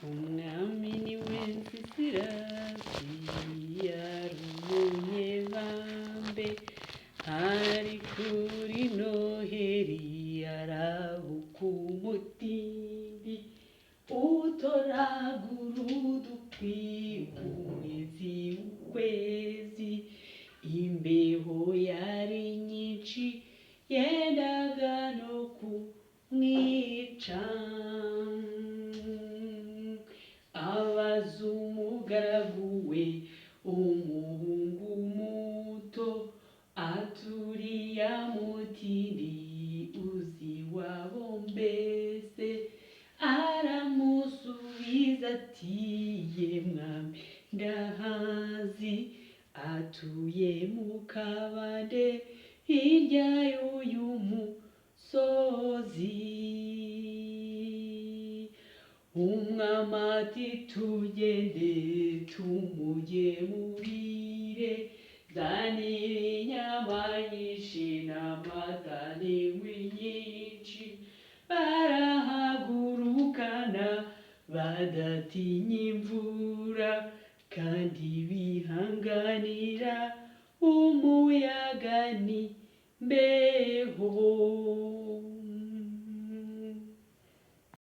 Umwami ni Wenceslas, yari umunyebambe. Hari kuri Noheri, arabuka umutindi, utoragura udukwi umwezi w'ukwezi. Imbeho yari nyinshi, yendaga no kumwica. Abaza umugaragu we, umuhungu muto, aturiya mutindi uzi wabo mbese? Aramusubiza ati: "Ye mwami, ndahazi, atuye mu kabande hirya y'uyu musozi." Umwami ati: "Tugende tumugemurire, zanira inyama nyinshi n'amata n'inkwi nyinshi." Barahagurukana badatinya imvura, kandi bihanganira umuyaga n'imbeho.